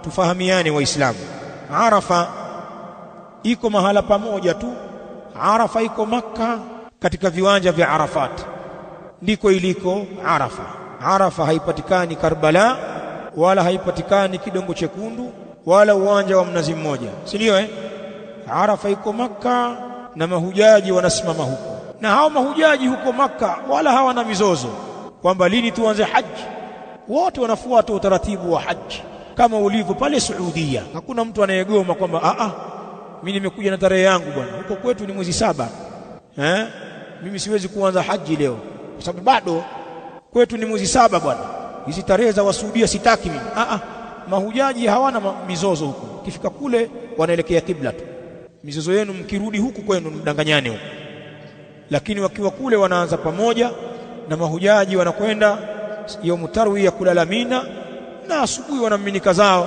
Tufahamiane Waislamu, Arafa iko mahala pamoja tu. Arafa iko Makka, katika viwanja vya Arafat ndiko iliko Arafa. Arafa haipatikani Karbala, wala haipatikani Kidongo Chekundu, wala uwanja wa Mnazi Mmoja, si ndio eh? Arafa iko Makka na mahujaji wanasimama huko, na hao mahujaji huko Makka wala hawana mizozo kwamba lini tuanze haji. Wote wanafuata utaratibu wa haji kama ulivyo pale Saudia. Hakuna mtu anayegoma kwamba a a mimi nimekuja na tarehe yangu bwana, huko kwetu ni mwezi 7, mimi siwezi kuanza haji leo kwa sababu bado kwetu ni mwezi 7 bwana, hizi tarehe za Wasuudia sitaki mimi. A a, mahujaji hawana mizozo huko. Kifika kule wanaelekea kibla tu. Mizozo yenu mkirudi huku kwenu mdanganyane huko, lakini wakiwa kule wanaanza pamoja na mahujaji, wanakwenda yaumu tarwiya kulala Mina, na asubuhi wanaminika zao.